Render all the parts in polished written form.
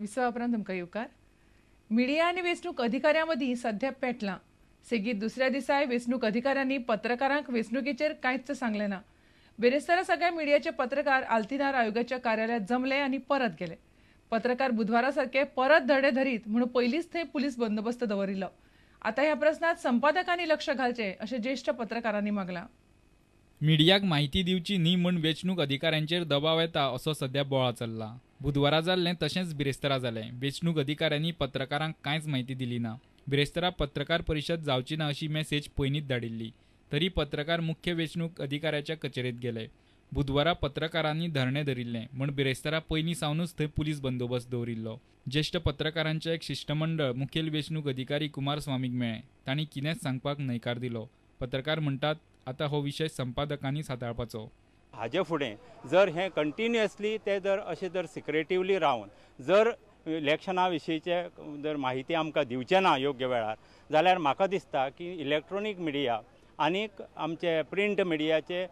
विसवा उपरांत तुमकां येवकार. मिडिया आनी वेंचणूक अधिकाऱ्यां मदीं सध्या पेटलां. सेगीत दुसऱ्या दिसाय वेंचणूक अधिकाऱ्यांनी पत्रकारांक वेंचणुकेचेर कांयच सांगलें ना. बिरेस्तारा सगळ्या मिडियाचे पत्रकार आल्तिनार आयोगाच्या कार्यालयांत जमले आनी परत गेले. पत्रकार बुधवारा सारके परत धडे धरीत म्हणून पयलींच थंय पुलीस बंदोबस्त दवरिल्लो. आतां ह्या प्रस्नांत संपादकांनी लक्ष घालचें अशें ज्येश्ठ पत्रकारांनी मागलां. मिडियाक म्हायती दिवची न्ही म्हूण वेंचणूक अधिकाऱ्यांचेर दबाव येता असो सध्या बोळा चल्ला. बुधवारा जाल्लें तशेंच बिरेस्तारा जालें. वेंचणूक अधिकाऱ्यांनी पत्रकारांक कांयच म्हायती दिली ना. बिरेस्तारा पत्रकार परिशद जावची ना अशी मॅसेज पयलींच धाडिल्ली, तरी पत्रकार मुख्य वेंचणूक अधिकाऱ्याच्या कचेरेंत गेले. बुधवारा पत्रकारांनी धरणें धरिल्लें म्हूण बिरेस्तारा पयलीं सावनूच थंय पुलीस बंदोबस्त दवरिल्लो. ज्येश्ठ पत्रकारांचें एक शिश्टमंडळ मुखेल वेंचणूक अधिकारी कुमारस्वामीक मेळ्ळें. तांणी कितेंच सांगपाक न्हयकार दिलो. पत्रकार म्हणटात आतां हो विशय संपादकांनीच हाताळपाचो. हाजे फुडें जर हें कंटिन्युअसली ते जर अशें जर सिक्रेटिवली रावन जर इलेक्शना विशींचे जर म्हायती आमकां दिवचे ना योग्य वेळार जाल्यार म्हाका दिसता की इलेक्ट्रॉनीक मिडिया आनीक आमचे प्रिंट मिडियाचे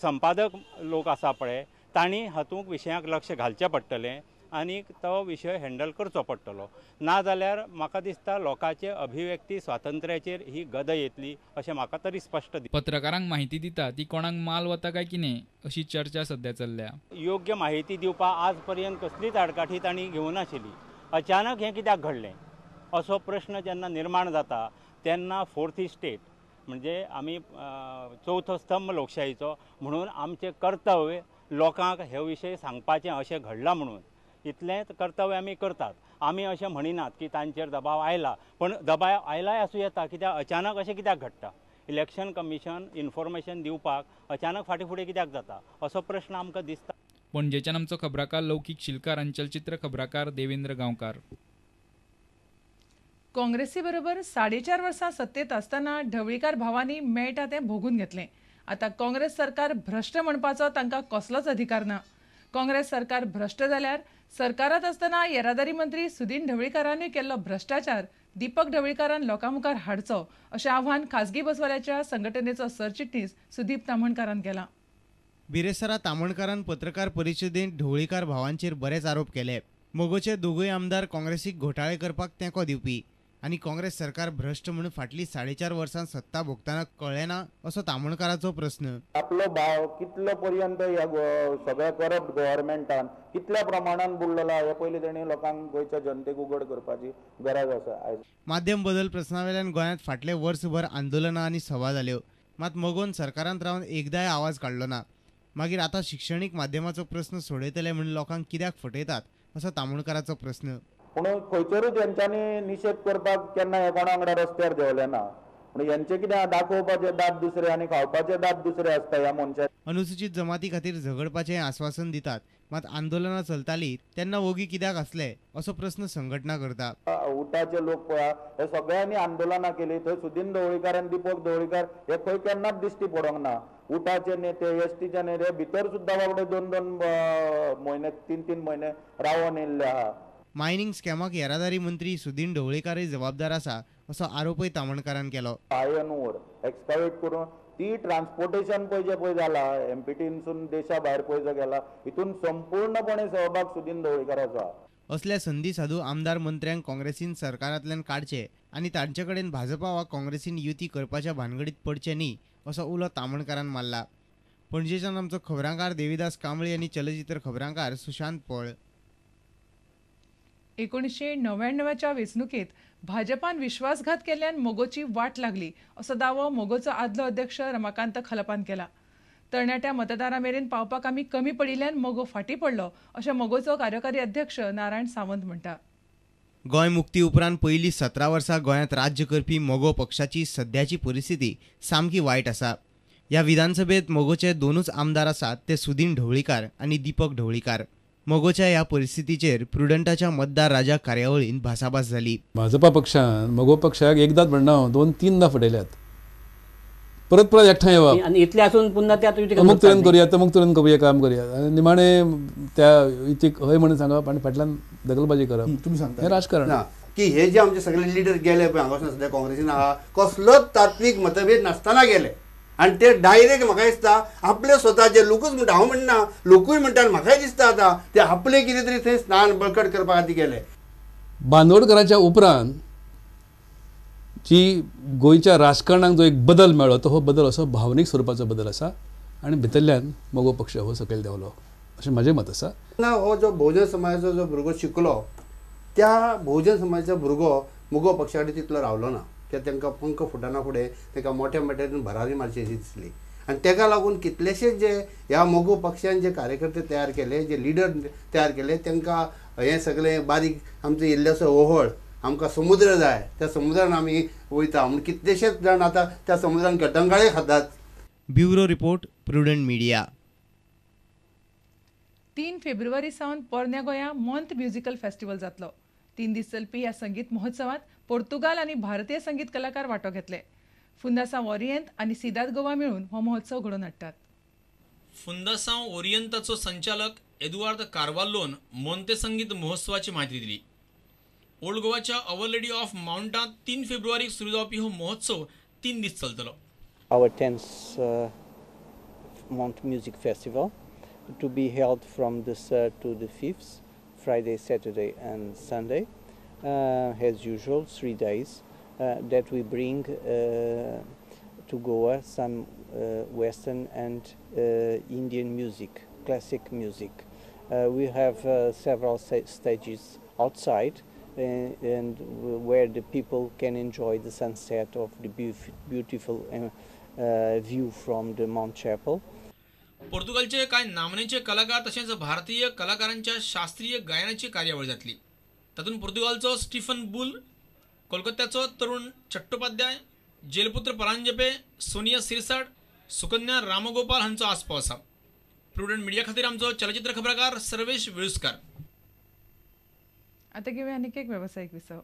संपादक लोक आसा पळय तांणी हातूंत विशयांक लक्ष घालचें पडटलें आनीक तो विशय हँडल करचो पडटलो. ना जाल्यार म्हाका दिसता लोकांचे अभिव्यक्ती स्वातंत्र्याचेर ही गद येतली अशें म्हाका तरी स्पश्ट दिसता. पत्रकारांक म्हायती दिता ती कोणाक माल वता काय कितें अशी चर्चा सध्या चल्ल्या. योग्य म्हायती दिवपाक आज पर्यंत कसलीच आडकाठी तांणी घेवनाशिल्ली. अचानक हें कित्याक घडलें असो प्रश्न जेन्ना निर्माण जाता तेन्ना फोर्थ इस्टेट म्हणजे आमी चवथो स्तंभ लोकशाहीचो म्हणून आमचें कर्तव्य लोकांक हे विशय सांगपाचें अशें घडलां म्हणून इतलेंच कर्तव्य आमी करतात. आमी अशें म्हणिनात की तांचेर दबाव आयला, पण दबाव आयलाय आसूं येता कित्याक अचानक अशें कित्याक घडटा. इलेक्शन कमिशन इन्फॉर्मेशन दिवपाक अचानक फाटीं फुडें कित्याक जाता असो प्रश्न आमकां दिसता. पणजेच्यान आमचो खबराकार लौकीक शिलकार आनी चलचित्र खबराकार देवेंद्र गांवकार. काँग्रेसी बरोबर 4.5 वर्सां सत्तेत आसतना ढवळीकार भावांनी मेळटा तें भोगून घेतलें. आतां काँग्रेस सरकार भ्रश्ट म्हणपाचो तांकां कसलोच अधिकार ना. काँग्रेस सरकार भ्रश्ट जाल्यार सरकारांत आसतना येरादारी मंत्री सुदीन ढवळीकारानूय केल्लो भ्रश्टाचार दीपक ढवळीकारान लोकां मुखार हाडचो अशें आव्हान खासगी बसवाल्याच्या संघटनेचो सरचिटणीस सुदीप ताम्हणकारान केलां. बिरेस्तारा ताम्हणकारान पत्रकार परिशदेंत ढवळीकार भावांचेर बरेच आरोप केले. मगोचे दोगूय आमदार काँग्रेसीक घोटाळे करपाक तेंको दिवपी आनी काँग्रेस सरकार भ्रश्ट म्हणून फाटलीं 4.5 वर्सां सत्ता भोगतना कळ्ळें ना असो ताम्हणकाराचो प्रस्न. आपलो भाव कितलो पर्यंत ह्या सगळ्या करप्ट गव्हर्मेंटान कितल्या प्रमाणान बुडलेला हे पयलीं तेणी लोकांक गोंयच्या जनतेक उगड करपाची गरज आसा. माध्यम बदल प्रस्नावेल्यान गोंयांत फाटले वर्सभर आंदोलनां आनी सभा जाल्यो, मात मगोन सरकारांत रावन एकदाय आवाज काडलो ना. मागीर आतां शिक्षणीक माध्यमाचो प्रस्न सोडयतले म्हूण लोकांक कित्याक फटयतात असो ताम्हणकाराचो प्रस्न. पूण खंयसरूच हेंच्यांनी निशेध करपाक केन्ना हे कोणा वांगडा रस्त्यार देंवले ना. पूण हेंचे कितें दाखोवपाचे दांत दुसरे आनी खावपाचे दांत दुसरे आसता ह्या मनशाक. अनुसूचित जमाती खातीर झगडपाचें आस्वासन दितात, मात आंदोलनां चलतालीं तेन्ना वोगी कित्याक आसले असो प्रस्न संघटना करता. उटाचे लोक पळया हे सगळ्यांनी आंदोलनां केली थंय सुदीन ढवळीकार आनी दीपक ढवळीकार हे खंय केन्नाच दिश्टी पडोंक ना. उटाचे नेते एसटीचे नेते भितर सुद्दां बाबडे 2-2 म्हयने 3-3 म्हयने रावन येयल्ले आहा. मायनिंग स्कॅमाक येरादारी मंत्री सुदीन ढवळीकारय जबाबदार आसा असो आरोपय ताम्हणकारान केलो. आयर्न ओर एक्सकावेट करून ती ट्रान्सपोर्टेशन पळय जें पळय जाला एमपीटीनसून देशा भायर पळय जो गेला हितून संपूर्णपणे सहभाग सुदीन ढवळीकाराचो आहा. असल्या संदी साधू आमदार मंत्र्यांक काँग्रेसीन सरकारांतल्यान काडचे आनी तांचे कडेन भाजपा वा काँग्रेसीन युती करपाच्या भानगडीत पडचें न्ही असो उलो ताम्हणकारान मारला. पणजेच्यान आमचो खबरांकार देविदास कांबळी आनी चलचित्र खबरांकार सुशांत पळ. 1999च्या वेंचणुकेत भाजपान विश्वासघात केल्ल्यान मगोची वाट लागली असो दावो मगोचो आदलो अध्यक्ष रमाकांत खलपान केला. तरणाट्या मतदारां मेरेन पावपाक आमी कमी पडिल्ल्यान मगो फाटीं पडलो अशें मगोचो कार्यकारी अध्यक्ष नारायण सावंत म्हणटा. गोंय मुक्ती उपरांत पयलीं 17 वर्सां गोंयांत राज्य करपी मगो पक्षाची सद्याची परिस्थिती सामकी वायट आसा. ह्या विधानसभेत मगोचे दोनूच आमदार आसात ते सुदीन ढवळीकार आनी दीपक ढवळीकार. मगोच्या ह्या परिस्थितीचेर प्रुडंटाच्या मतदार राजा कार्यावळींत भासाभास जाली. भाजपा पक्षान मगो पक्षाक एकदाच म्हणना 2-3दा फटयल्यात, परत परत एकठांय येवप आनी इतले आसून पुन्हा त्या अमुक तरेन करुया तमुक तरेन करुया काम करुया आनी निमाणे त्या युतीक हय म्हणून सांगप आनी फाटल्यान दगलबाजी करप. तुमी सांगता हें राजकारण की हे जे आमचे सगळे लिडर गेले पळय हांगासून सद्या काँग्रेसीन आहा कसलोच तात्वीक मतभेद नासतना गेले. आनी ते डायरेक्ट म्हाका दिसता आपले स्वताचे लोकूच म्हणटा, हांव म्हणना लोकूय म्हणटा आनी म्हाकाय दिसता आतां ते आपले कितें तरी थंय स्थान बळकट करपा खातीर गेले. बांदोडकराच्या उपरांत जी गोंयच्या राजकारणाक जो एक बदल मेळ्ळो तो हो बदल असो भावनीक स्वरुपाचो बदल आसा आनी भितरल्यान मगो पक्ष हो सकयल देंवलो अशें म्हजें मत आसा. ना हो जो बहुजन समाजाचो जो भुरगो शिकलो त्या बहुजन समाजाचो भुरगो मगो पक्षा कडेन तितलो रावलो ना, कित्याक तांकां पंख फुटना फुडें तांकां मोठ्या मोठ्यान भरारी मारची अशी दिसली आनी ताका लागून कितलेशेच जे ह्या मगो पक्षान जे कार्यकर्ते तयार केले, जे लिडर तयार केले, तांकां हें सगळें बारीक आमचो इल्लोसो ओहळ आमकां समुद्र जाय, त्या समुद्रान आमी वयता म्हूण कितलेशेच जाण आतां त्या समुद्रान गटंगाळे खातात. Bureau report, Prudent Media. 3 फेब्रुवारी सावन पोरण्या गोंया मोंत म्युझिकल फेस्टिवल जातलो. 3 दीस चलपी ह्या संगीत महोत्सवात पोर्तुगाल आनी भारतीय संगीत कलाकार वांटो घेतले. फुंदासांव ओरियंत आनी सिदाद गोवा मेळून हो महोत्सव घडोवन हाडटात. फुंदासांव ओरियंताचो संचालक एदुआर्द कार्वाल्लोन मोंते संगीत महोत्सवाची म्हायती दिली. ओल्ड गोवाच्या our lady of माउंटांत 3 फेब्रुवारीक सुरू जावपी हो महोत्सव 3 दीस चलतलो. Our 10th Mont Music Festival to be held from the 3rd to the 5th, Friday, Saturday and Sunday, as usual, 3 days that we bring to Goa some Western and Indian music, classic music. We have several stages outside and where the people can enjoy the sunset of the beautiful view from the Mount Chapel. पोर्तुगालचे कांय नामनेचे कलाकार तशेंच भारतीय कलाकारांच्या शास्त्रीय गायनाची कार्यावळ जातली. तातूंत पोर्तुगालचो स्टीफन बुल, कोलकात्याचो तरुण चट्टोपाध्याय, जेलपुत्र परांजपे, सोनिया सिरसाट, सुकन्या रामगोपाल हांचो आस्पाव आसा. प्रुडंट मिडिया खातीर आमचो चलचित्र खबराकार सर्वेश वेळुस्कार. आता घेऊया आणखी एक व्यावसायिक विसव.